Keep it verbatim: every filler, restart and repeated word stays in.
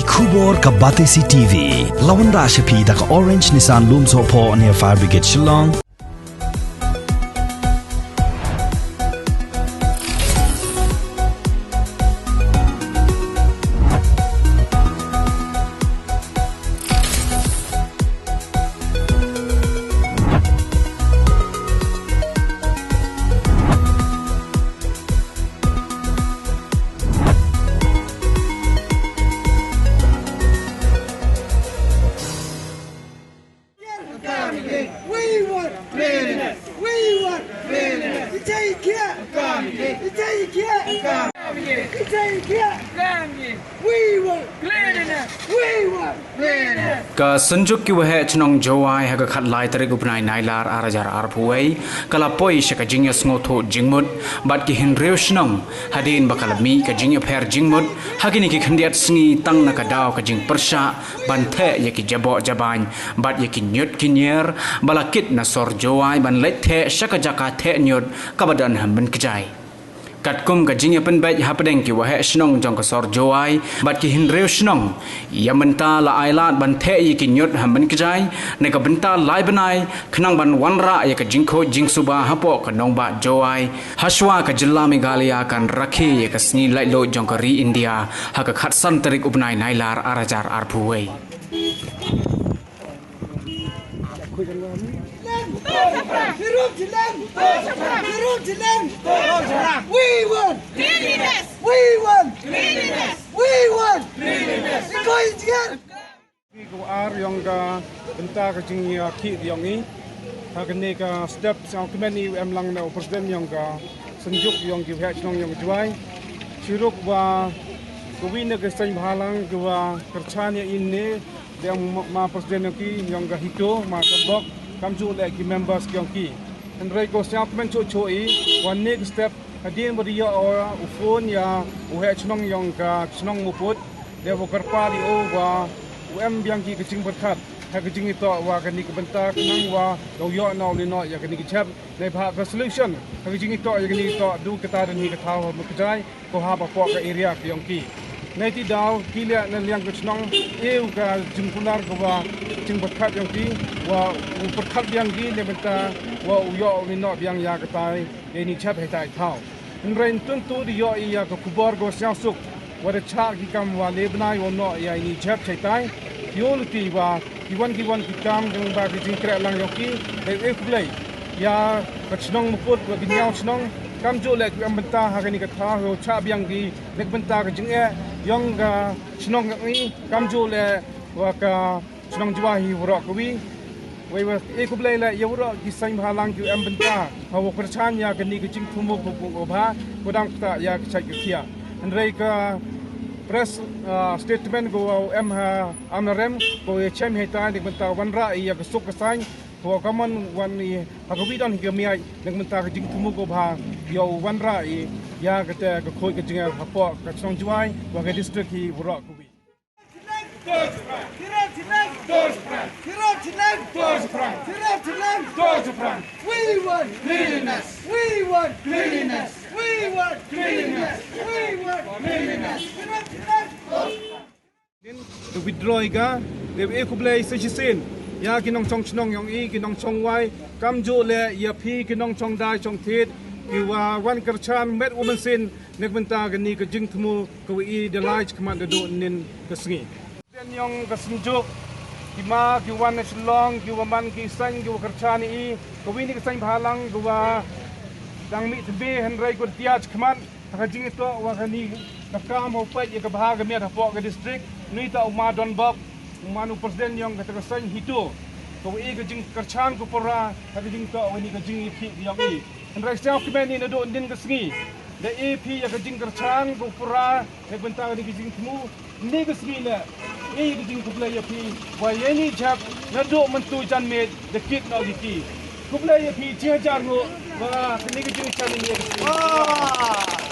Khubor ka Batesi T V. La wanrah sha phi da ka Orange Nissan Lumsohphoh near Fire Brigade Shillong. We want cleanliness. We want cleanliness. Ïa ki jingeh. Ïa ki jingeh. Ïa ki jingeh. We want cleanliness. We want cleanliness. Ka Synjuk ki Waheh Chnong Jowai ha ka khatlai tarik u bnai Nailar ar hajar arphew wei ka la poi sha ka jingïasngewthuh jingmut bad ki hynriew shnong hadien ba ka la mih ka jingïapher jingmut ha kine ki khyndiat sngi tang na ka daw ka jingpyrshah ban theh ïa ki jaboh jabain bad ïa ki ñiut ki ñier ba la kit na sor Jowai ban leit theh sha ka jaka theh ñiut kaba don ha Mynkjai. Katkum ka jingïapynbeit hapdeng ki waheh shnong jong ka sor Jowai bad ki hynriew shnong, ïa mynta la ailad ban theh ïa ki ñiut ha Mynkjai na ka bynta lai bnai khnang ban wanrah ïa ka jingkhuid jingsuba hapoh ka nongbah Jowai. Hashwa ka jylla Meghalaya kan rakhe ïa ka sngi laitluid jong ka ri India ha ka khatsan tarik u bnai Nailar ar hajar arphew wei. We want cleanliness. We want cleanliness. We want cleanliness. Ngi ko ar ïong ka bynta ka jingïakhih ïong i. Ha kane ka step sngewkmen i em lang na u president ïong ka Synjuk ïong ki waheh shnong ïong Jowai. Siruk wa ka wi na ka seng bhalang ki wa kyrchan ïa i ne dang ma president ïong ki ïong ka HITO ma ka bok kamjooh leh ki members ïong ki. Hynrei ko sngewkmen chuh chuh i wan ne ka step hadien ba dei ïa u phone ïa u waheh shnong ïong ka shnong Muput. Dei wa kyrpad ïa u wa u em biang ki ka jingpyrkhat ha ka jingitoh wa kane ka bynta khnang wa u ïoh na u lyngngoh ïa kane ka jhep. Neibhah ka solution ha ka jingitoh ïa kane ka toh du kata dang hi ka thaw ha Mynkjai. Ko hap hapoh ka area ka ïong ki. Nei ti daw ki leh na liang ka shnong e u ka jingkular ka wa jingpyrkhat ïong ki wa u pyrkhat biang ki na bynta wa u ïoh u lyngngoh biang ïa katai ïa ini jhep hei tai thaw. Hynrei tun tu da ïoh ïa ka khubor ka wa sngewsuk wa da chah ki kam wa le bnai wa noh ïa ini jhep hei tai. Ïoh luti wa ki wan ki wan ki kam dang ba ki jingkreh lang ïong ki. Dei e khublei ïa ka shnong Muput wa ki ñiaw shnong kamjooh leh ki em bynta ha kane ka thaw ha u chah biang ki. Leh bynta ka jingeh ïong ka shnong ka ngi kamjooh leh wa ka shnong Jowai hi waroh ka wi. Wei wa e khublei leh ïa waroh ki seng bhalang ki em bynta ha wa kyrchan ïa kane ka jingthmu ko ko bha ko dang kata ïa ka chait ka khia. Hynrei ka press statement ko wa em ha Amlarem ko ïa chem hei tai leh bynta wanrah ïa ka suk ka sain. Ko ka mon wan i ha ka wi don hi ka miai nang mynta ka jingthmu ko bha ïa u wanrah i ïa kata ka khuid ka jingeh hapoh ka shnong Jowai wa ka district hi waroh ka wi. We want cleanliness. We want cleanliness. We want cleanliness. We want cleanliness. Nin, da withdraw i ka, da e khublei sa shisien ïa ki nongchong chnong ïong i, ki nongchong wai, kamjooh leh ïa phi ki nongchong dai chong thied, ki wa wan kyrchan met u mynsiem na ka bynta kane ka jingthmu ka wa i da lai chi khmat da duh nin ka sngi. Ïong ka Synjuk, ki ma ki wan na Shillong, ki wa man ki seng, ki wa kyrchan i, ka wi ni ka seng bhalang, ki wa dang mih tymbi hynrei ko da tiah chi khmat. Ha ka jingitoh wa kane ka kam ha u peit ïa ka bha ka miat hapoh ka district, ngi ta u ma Donbok, u man u president ïong kata ka seng HITO. Ka wa i ka jingkyrchan ka pura ha ka jingtoh wa ni ka jingïakhih ïong i. Hynrei sngewkmen i naduh nin ka sngi da e phi ïa ka jingkyrchan ka pura na ka bynta kane ka jingthmu. Ni ka sngi leh ngi ka jingkhublei ïa phi wa ïa ni jhep naduh mynta jan miet da kit noh ïa ki. Khublei ïa phi chi hajar nguh wa kane ka jingkyrchan ni ïa ka sngi.